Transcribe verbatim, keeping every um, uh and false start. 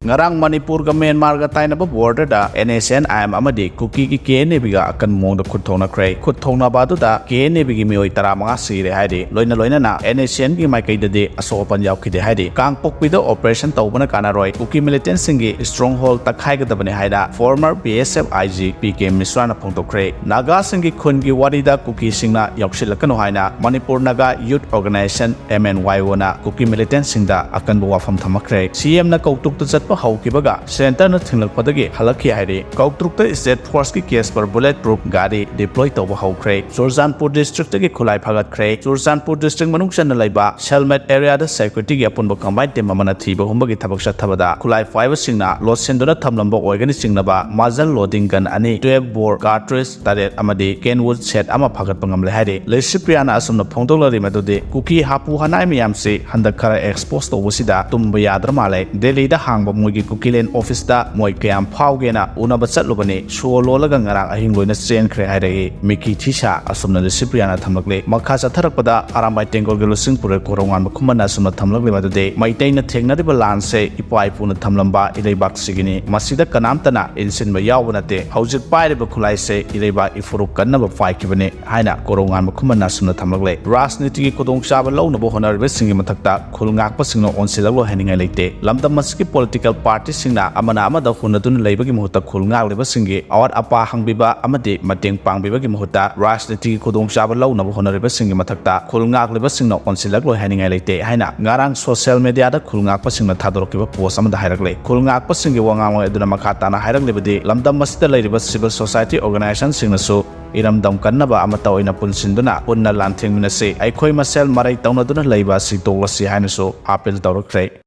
ꯉꯔꯥꯡ ꯃꯅꯤꯄꯨꯔꯒ ꯃ꯭ꯌꯥꯟꯃꯥꯔꯒ ꯇꯥꯏꯅꯕ ꯕꯣꯔꯗꯔꯗ NSCN-IM ꯑꯃꯗꯤ ꯀꯨꯀꯤꯒꯤ KNA-ꯒ ꯑꯀꯟꯕ ꯃꯑꯣꯡꯗ ꯈꯨꯠ ꯊꯣꯛꯅꯈ꯭ꯔꯦ꯫ ꯈꯨꯠ ꯊꯣꯛꯅꯕ ꯑꯗꯨꯗ KNA-ꯒꯤ ꯃꯤꯑꯣꯏ ꯇꯔꯥꯃꯉꯥ ꯁꯤꯔꯦ ꯍꯥꯏꯔꯤ꯫ ꯂꯣꯏꯅ ꯂꯣꯏꯅꯅ NSCN-ꯒꯤ ꯃꯥꯏꯀꯩꯗꯗꯤ ꯑꯁꯣꯛ ꯑꯄꯟ ꯌꯥꯎꯈꯤꯗꯦ ꯍꯥꯏꯔꯤ꯫ ꯀꯥꯡꯄꯣꯛꯄꯤꯗ operation ꯇꯧꯕꯅ ꯀꯥꯟꯅꯔꯣꯏ, ꯀꯨꯀꯤ militant-ꯁꯤꯡꯒꯤ stronghold ꯇꯛꯈꯥꯏꯒꯗꯕꯅꯤ ꯍꯥꯏꯅ former BSF IG PK Mishra-ꯅ ꯐꯣꯡꯗꯣꯛꯈ꯭ꯔꯦ꯫ ꯅꯥꯒꯥꯁꯤꯡꯒꯤ ꯈꯨꯟꯒꯤ ꯋꯥꯔꯤꯗ ꯀꯨꯀꯤꯁꯤꯡꯅ ꯌꯥꯎꯁꯤꯜꯂꯛꯀꯅꯨ ꯍꯥꯏꯅ ꯃꯅꯤꯄꯨꯔ ꯅꯥꯒꯥ Youth Organisation, MNYO-ꯅ ꯀꯨꯀꯤ militant-ꯁꯤꯡꯗ ꯑꯀꯟꯕ ꯋꯥꯐꯝ ꯊꯝꯃꯛꯈ꯭ꯔꯦ꯫ CM-ꯅ ꯀꯧꯇ꯭ꯔꯨꯛꯇ ꯆꯠꯄ ꯍꯧꯈꯤꯕꯒ centre-ꯅ ꯊꯤꯡꯂꯛꯄꯗꯒꯤ ꯍꯜꯂꯛꯈꯤ ꯍꯥꯏꯔꯤ꯫ ꯀꯧꯇ꯭ꯔꯨꯛꯇ state force-ꯀꯤ Casper bullet proof ꯒꯥꯔꯤ deploy ꯇꯧꯕ ꯍꯧꯈ꯭ꯔꯦ꯫ ꯆꯨꯔꯆꯥꯟꯄꯨꯔ district-ꯇꯒꯤ ꯈꯨꯠꯂꯥꯏ ꯐꯥꯒꯠꯈ꯭ꯔꯦ꯫ ꯆꯨꯔꯆꯥꯟꯄꯨꯔ district ꯃꯅꯨꯡ ꯆꯟꯅ ꯂꯩꯕ Shalmad area-ꯗ security-ꯒꯤ ꯑꯄꯨꯟꯕ combined team ꯑꯃꯅ ꯊꯤꯕ ꯍꯨꯝꯕꯒꯤ ꯊꯕꯛ ꯆꯠꯊꯕꯗ ꯈꯨꯠꯂꯥꯏ ꯄꯥꯏꯕꯁꯤꯡꯅ ꯂꯣꯠꯁꯤꯟꯗꯨꯅ ꯊꯝꯂꯝꯕ ꯑꯣꯏꯒꯅꯤ ꯆꯤꯡꯅꯕ muzzle loading gun ꯑꯅꯤ, twelve bore cartridge ꯇꯔꯦꯠ ꯑꯃꯗꯤ Kenwood set ꯑꯃ ꯐꯥꯒꯠꯄ ꯉꯝꯂꯦ ꯍꯥꯏꯔꯤ꯫ ꯂꯤꯁꯤꯄ꯭ꯔꯤꯌꯥꯅ ꯑꯁꯨꯝꯅ ꯐꯣꯡꯗꯣꯛꯂꯔꯤ ꯃꯗꯨꯗꯤ ꯀꯨꯀꯤ ꯍꯥꯄꯨ ꯍꯅꯥꯏ ꯃꯌꯥꯝꯁꯤ ꯍꯟꯗꯛ ꯈꯔ expose ꯇꯧꯕꯁꯤꯗ ꯇꯨꯝꯕ ꯌꯥꯗ꯭ꯔ ꯃꯥꯜꯂꯦ꯫ ꯗꯦꯜꯂꯤꯗ ꯍꯥꯡꯕ ꯃꯣꯏꯒꯤ ꯀꯨꯀꯤꯂꯦꯟ office-ꯇ ꯃꯣꯏ ꯀꯌꯥꯝ ꯐꯥꯎꯒꯦꯅ ꯎꯅꯕ ꯆꯠꯂꯨꯕꯅꯤ꯫ Show ꯂꯣꯜꯂꯒ ꯉꯔꯥꯡ ꯑꯍꯤꯡ ꯂꯣꯏꯅ ꯆꯦꯟꯈ꯭ꯔꯦ ꯍꯥꯏꯔꯛꯏ ꯃꯤꯀꯤ ꯊꯤꯁꯥ꯫ ꯑꯁꯨꯝꯅ ꯂꯤꯁꯤꯄ꯭ꯔꯤꯌꯥꯅ ꯊꯝꯂꯛꯂꯤ꯫ ꯃꯈꯥ ꯆꯠꯊꯔꯛꯄꯗ ꯑꯔꯥꯝꯕꯥꯏ ꯇꯦꯡꯒꯣꯜꯒꯤ ꯂꯨꯆꯤꯡ ꯄꯨꯔꯦꯜ ꯀꯣꯔꯧꯉꯥꯟꯕ ꯈꯨꯃꯟꯅ ꯑꯁꯨꯝꯅ ꯊꯝꯂꯛꯂꯤ ꯃꯗꯨꯗꯤ ꯃꯩꯇꯩꯅ ꯊꯦꯡꯅꯔꯤꯕ ꯂꯥꯟꯁꯦ ꯏꯄꯥ ꯏꯄꯨꯅ ꯊꯝꯂꯝꯕ ꯏꯔꯩꯕꯥꯛꯁꯤꯒꯤꯅꯤ꯫ ꯃꯁꯤꯗ ꯀꯅꯥꯝꯇꯅ ꯏꯟꯁꯤꯟꯕ ꯌꯥꯎꯕ ꯅꯠꯇꯦ꯫ ꯍꯧꯖꯤꯛ ꯄꯥꯏꯔꯤꯕ ꯈꯨꯠꯂꯥꯏꯁꯦ ꯏꯔꯩꯕꯥꯛ ꯏꯐꯨꯔꯨꯞ ꯀꯟꯅꯕ ꯄꯥꯏꯈꯤꯕꯅꯤ ꯍꯥꯏꯅ ꯀꯣꯔꯧꯉꯥꯟꯕ ꯈꯨꯃꯟꯅ ꯑꯁꯨꯝꯅ ꯊꯝꯂꯛꯂꯦ꯫ ꯔꯥꯖꯅꯤꯇꯤꯒꯤ ꯈꯨꯗꯣꯡꯆꯥꯕ ꯂꯧꯅꯕ ꯍꯣꯠꯅꯔꯤꯕꯁꯤꯡꯒꯤ ꯃꯊꯛꯇ ꯈꯨꯜ ꯉꯥꯛꯄꯁꯤꯡꯅ ꯑꯣꯟꯁꯤꯜꯂꯛꯂꯣꯏ ꯍꯥꯏꯅꯤꯡꯉꯥꯏ ꯂꯩꯇꯦ꯫ ꯂꯝꯗꯝ ꯑꯁꯤꯒꯤ political party-ꯁꯤꯡꯅ ꯑꯃꯅ ꯑꯃꯗ ꯍꯨꯟꯅꯗꯨꯅ ꯂꯩꯕꯒꯤ ꯃꯍꯨꯠꯇ ꯈꯨꯜ ꯉꯥꯛꯂꯤꯕꯁꯤꯡꯒꯤ ꯑꯋꯥꯠ ꯑꯄꯥ ꯍꯪꯕꯤꯕ ꯑꯃꯗꯤ ꯃꯇꯦꯡ ꯄꯥꯡꯕꯤꯕꯒꯤ ꯃꯍꯨꯠꯇ ꯔꯥꯖꯅꯤꯇꯤꯒꯤ ꯈꯨꯗꯣꯡꯆꯥꯕ ꯂꯧꯅꯕ ꯍꯣꯠꯅꯔꯤꯕꯁꯤꯡꯒꯤ ꯃꯊꯛꯇ ꯈꯨꯜ ꯉꯥꯛꯂꯤꯕꯁꯤꯡꯅ ꯑꯣꯟꯁꯤꯜꯂꯛꯂꯣꯏ ꯍꯥꯏꯅꯤꯡꯉꯥꯏ ꯂꯩꯇꯦ ꯍꯥꯏꯅ ꯉꯔꯥꯡ social media-ꯗ ꯈꯨꯜ ꯉꯥꯛꯄꯁꯤꯡꯅ ꯊꯥꯗꯣꯔꯛꯈꯤꯕ post ꯑꯃꯗ ꯍꯥꯏꯔꯛꯂꯦ꯫ ꯈꯨꯜ ꯉꯥꯛꯄꯁꯤꯡꯒꯤ ꯋꯥꯉꯥꯡꯂꯣꯏ ꯑꯗꯨꯅ ꯃꯈꯥ ꯇꯥꯅ ꯍꯥꯏꯔꯛꯂꯤꯕꯗꯤ ꯂꯝꯗꯝ ꯑꯁꯤꯗ ꯂꯩꯔꯤꯕ civil society organization-ꯁꯤꯡꯅꯁꯨ ꯏꯔꯝꯗꯝ ꯀꯟꯅꯕ ꯑꯃꯠꯇ ꯑꯣꯏꯅ ꯄꯨꯟꯁꯤꯟꯗꯨꯅ ꯄꯨꯟꯅ ꯂꯥꯟꯊꯦꯡꯃꯤꯟꯅꯁꯤ꯫ ꯑꯩꯈꯣꯏ ꯃꯁꯦꯜ ꯃꯔꯩ ꯇꯧꯅꯗꯨꯅ ꯂꯩꯕ ꯑꯁꯤ ꯇꯣꯛꯂꯁꯤ ꯍꯥꯏꯅꯁꯨ appeal ꯇꯧꯔꯛꯈ꯭ꯔꯦ꯫